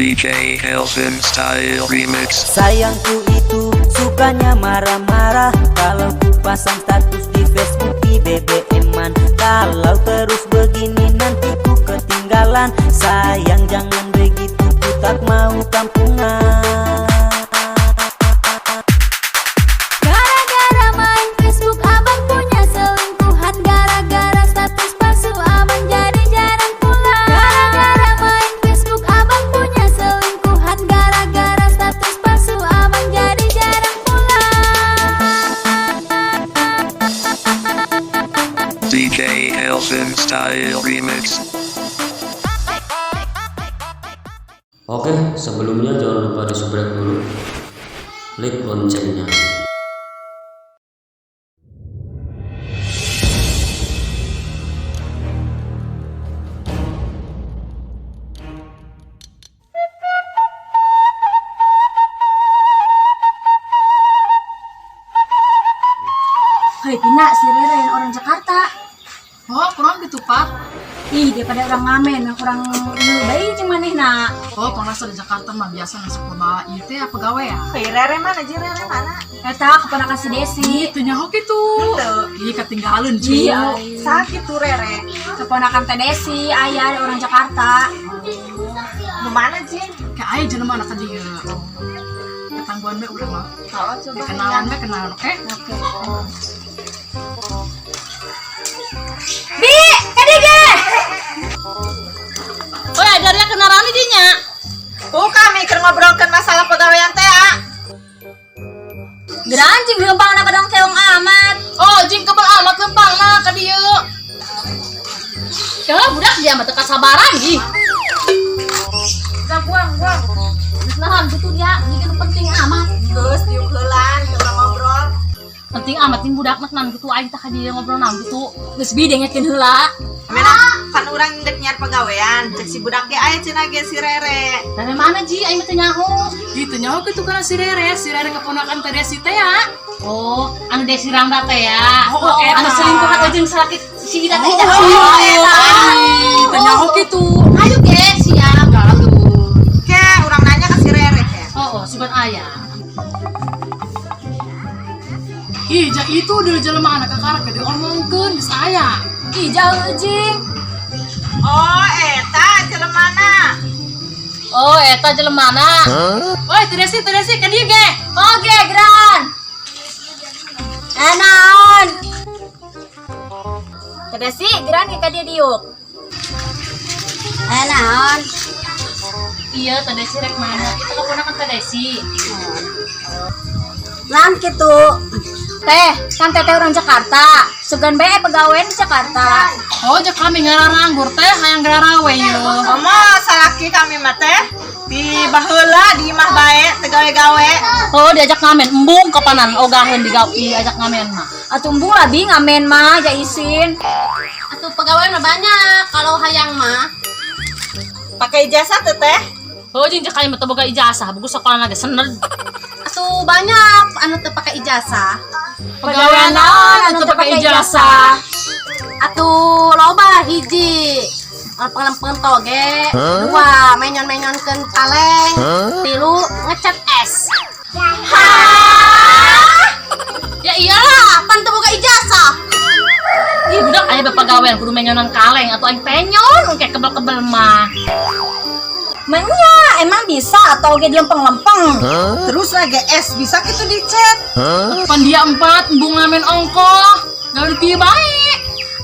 DJ Elvin Style Remix. Sayangku itu sukanya marah-marah. Kalau ku pasang status di Facebook di BBM-an. Kalau terus begini nanti ku ketinggalan. Sayang jangan begitu, ku tak mau kampungan. Gara-gara main Facebook abang punya selingkuhan. Gara-gara status palsu abang jadi jarang pulang. Gara-gara main Facebook abang punya selingkuhan. Gara-gara status palsu abang jadi jarang pulang. DJ Elvin Style Remix. Oke, sebelumnya jangan lupa di subscribe dulu, klik loncengnya. Hei Pina, si Rere yang orang Jakarta. Oh, kurang gitu, Pak. Ih, daripada orang ngamen, kurang baik cuma nih nak. Oh, kalau di Jakarta mah biasa nasi loba ieu teh pegawai ya. Hei Rere mana, ji Rere mana? Eta keponakan si Desi. Itu nyaho kitu. Ih, ketinggalan cu. Iya, Sakit tuh Rere. Keponakan Teh Desi, ayah orang Jakarta. Nu mana ji? Kayak aya jelema anak ka dieu. Ketangguhan we urang mah. Oh, coba Kenalan we kenalan, oke? Oke. Bi, kadige. Oh ya, dari kenalan dinya. Oh, kami keur ngobrolkeun masalah pegawaian teh ah. Geran jing lempang na kadang keong amat. Oh, jing kebel amat lempang na ka dieu. Ya budak dia mah teu kasabaran ih. Udah buang, buang. Geus nahan kitu dia, ini kan penting amat. Geus diuk heulan keur ngobrol. Penting amat ning budak mah nan kitu aing tah ka dieu ngobrol nan kitu. Geus bi dengekeun heula. Mena kan urang dek nyiar pegawaian, cek si budak ge aya cenah ge si Rere. Dari mana ji aing mah teu nyaho? Ih, teu nyaho kitu kana si Rere, si Rere keponakan Teh Desi teh ya. Oh, anu Desi Rangda teh ya. Oh, eta. Anu selingkuhan jeung salaki si Ida teh. Oh, eta. Ih, teu nyaho kitu. Ayo ge siap. Aduh. Ke urang nanya ke si Rere ke. Oh, sugan aya. Ih, ja itu deui jelema anak kakarek ge diomongkeun geus aya. Ih, jauh jing. Oh, eta jelemana. Oh, eta jelemana. Woi, Teh Desi, Teh Desi ka dieu ge. Oke, geran. Eh, naon? Teh Desi, geran ke ka dieu diuk. Eh, naon? Iya, Teh Desi rek mana? Kita keponakan Teh Desi. Lan kitu. Teh, kan teteh orang Jakarta. Sugan bae pegawai di Jakarta. Oh, ja kami ngararanggur teh hayang gararawe ye. Komo salaki kami mah teh di baheula di imah bae teu gawe-gawe. Oh, diajak ngamen embung kapanan ogaheun diajak ngamen mah. Atuh embung lah bi ngamen mah ja isin. Atuh pegawai mah banyak kalau hayang mah. Pakai ijazah teh teh. Oh, jeung cek kami mah teu boga ijazah, buku sekolah lagi sened. Atuh banyak anu teu pake ijazah. Pegawai naon anu teu pake ijazah? Atuh loba hiji. Lempeng-lempeng toge, dua menyon-menyonkeun kaleng, tilu ngecat es. Hah? Ya iyalah, pan teu boga ijazah. Ih, budak aya pegawai kudu menyonan kaleng atau aing penyon engke kebel-kebel mah. Menya, emang bisa atau oge dilempeng-lempeng? Terus lagi es bisa kitu dicet. Pan dia empat embung ngamen ongkoh. Gawe kieu bae.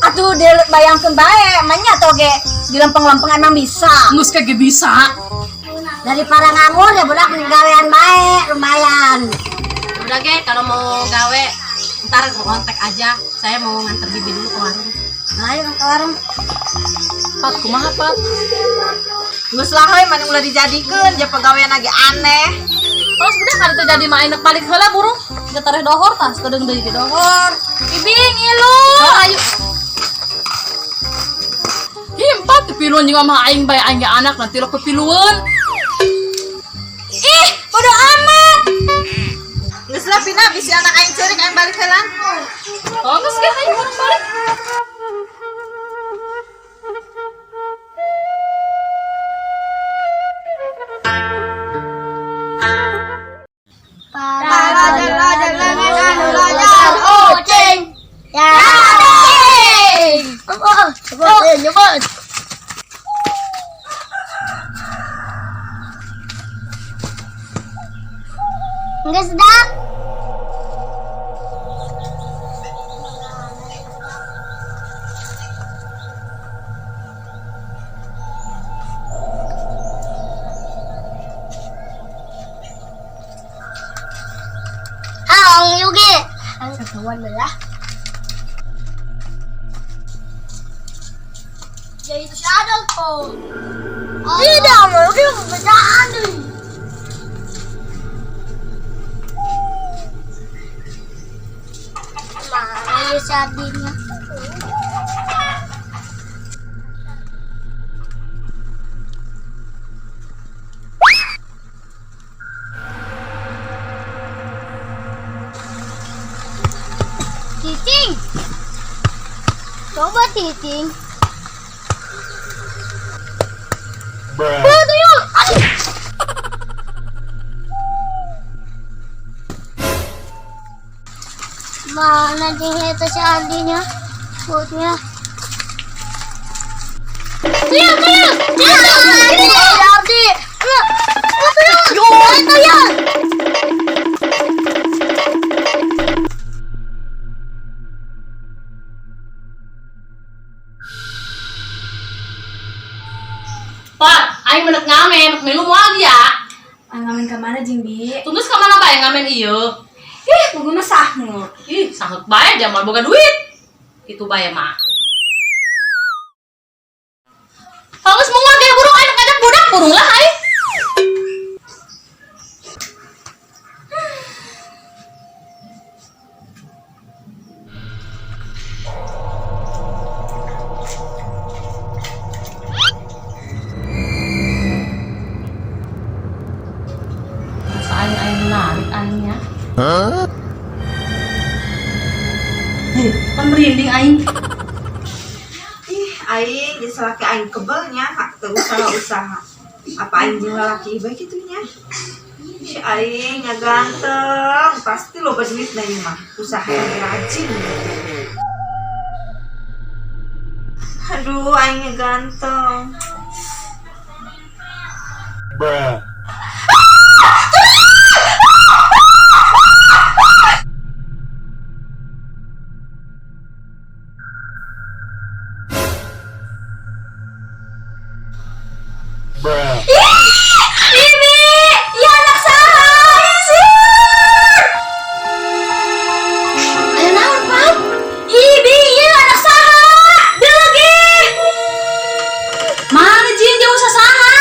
Atuh dibayangkeun bae, menya atau oge dilempeng-lempeng emang bisa. Geus kage bisa. Daripada nganggur ya budak gawean bae, lumayan. Udah ge kalau mau gawe ntar kontak aja. Saya mau nganter bibi dulu ke warung. Ayo ke warung. Pat kumaha pat? Geus lah heuy mani ulah dijadikeun ja pegawaian lagi aneh. Oh, sudah kan teu jadi mah enak balik heula burung. Geus tareh dohor tah, sakedeung deui ge dohor. Bibi ngilu. Oh, ayo. Ih, empat pipiluan jeung mah aing bae aing ge anak nanti lo kepiluan. Ih, bodo amat. Geus lah Pina bisi anak aing ceurik aing balik heula. Oh, geus ge ayo urang balik. Geus dak. Ah, Yugi. Kawan belah. Jadi itu si Adolfo. Tidak, mungkin perbedaan nih. Mana ya si Adinya? Cicing, coba cicing. Bruh. Tuyul. Aduh. Mana jing itu si Adinya? Perutnya. Tuyul, tuyul. Tuyul, Adi. Tuyul, tuyul. Pak, aing menek ngamen, milu moal ya. Ngamen ke mana jeung Bi? Tunggu ka mana bae ngamen ieu? Ih, boga mah sahmut. Ih, sahut bae jamal boga duit. Itu bae mah. Halus moal ge burung aing ngajak budak burung lah aing. Aing narik aingnya. Hah? Kan merinding aing. Ih, aing jadi salaki aing kebelnya, teu usaha-usaha. Apa aing jeung lalaki bae kitu nya? Si aing nya ganteng, pasti loba duit na ieu mah. Usaha rajin. Aduh, aing nya ganteng. Bruh. Bruh. Bibi, ya anak saha? Isir. Aya naon, Pak? Ibi, ieu anak saha? Deuleuh. Mana jeung jauh sasaha?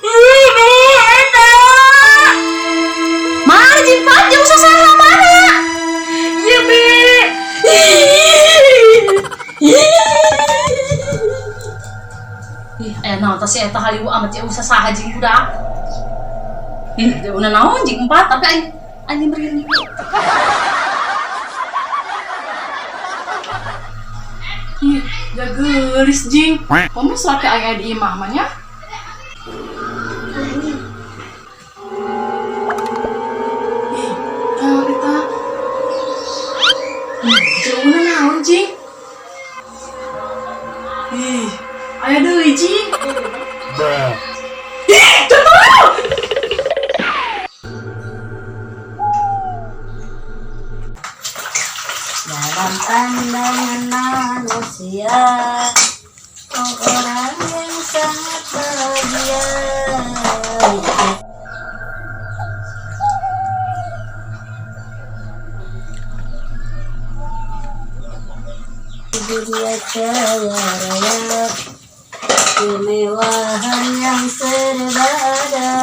Ibi, eta. Mana jeung Pak jauh sasaha mana? Ieu, Bi. Ih, aya naon teh si eta haliwu amat jauh sasaha jeung budak. Ih, jauhna naon jeung empat tapi aing aing merinding. Ih, ja geulis jing. Komo salaki aing aya di imah mah nya? Ih, naon eta? Ih, jauhna naon jing? Ih, aya deui jing. Bruh. Ih, tuyul. Dalam pandangan manusia, kau orang yang sangat bahagia. Dunia kaya raya, kemewahan yang serba ada,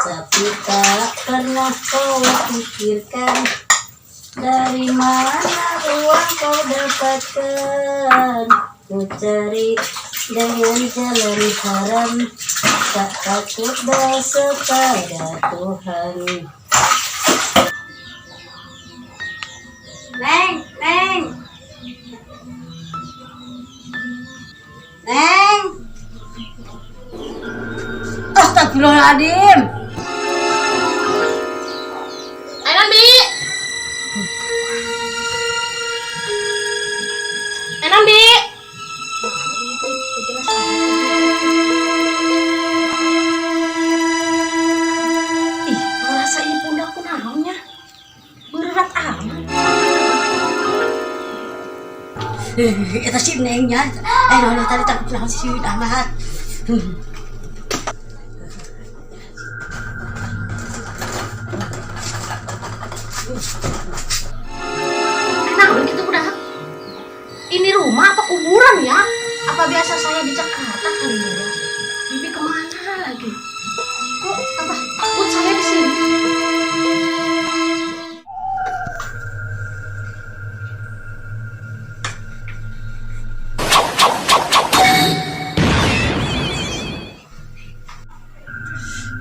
tapi tak pernah kau pikirkan dari mana uang kau dapatkan. Kau cari dengan jalan haram, tak takut dosa pada Tuhan. Neng, neng, neng. Astagfirullahaladzim. Ayo Bi. Ayo Bi. Ih, merasa Eta si Neng nya. Naon tadi takut naon si Ahmad. Nah, begitu udah. Ini rumah apa kuburan ya? Apa biasa saya di Jakarta kali ini ya? Bibi kemana lagi? Kok tambah takut saya di sini?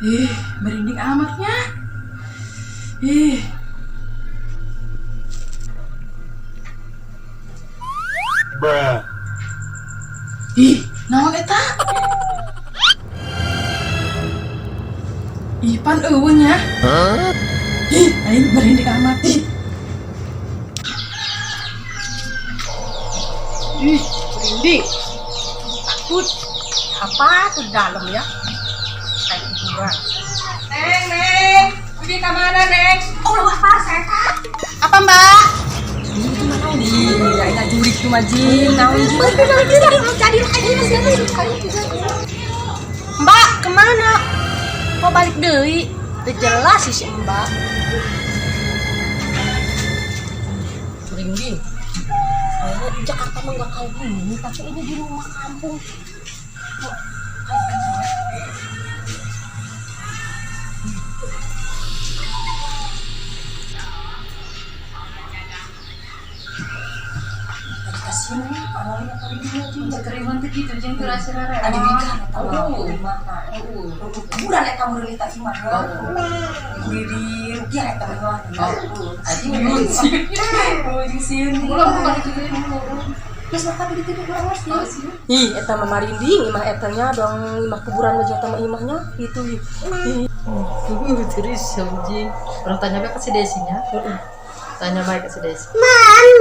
Ih, merinding amatnya. Ih. Bruh. Ih, naon eta? Ih, pan eueuh nya. Ih, aing merinding amat. Ih. Ih, merinding. Takut. Apa tuh di dalam ya? Kayak kuburan. Neng, Neng, Bibi ke mana, Neng? Oh, lu apa saya? Apa, Mbak? Iya, eta jurik tuh mah jing. Naon jing? Mbak, kemana? Kok balik deui? Teu jelas sih si Mbak. Merinding. Kayaknya di Jakarta mah nggak kayak gini, tapi ini di rumah kampung. Kok kayak gini? Tadi nikah eta mah imah. Kuburan eta meureun eta imah. Diri rukiah eta mah. Ih, eta mah marinding imah eta nya dong imah kuburan mah eta mah imahnya itu. Terus jing. Orang tanya baik ke si Desinya. Tanya baik ke si Desi. Mana?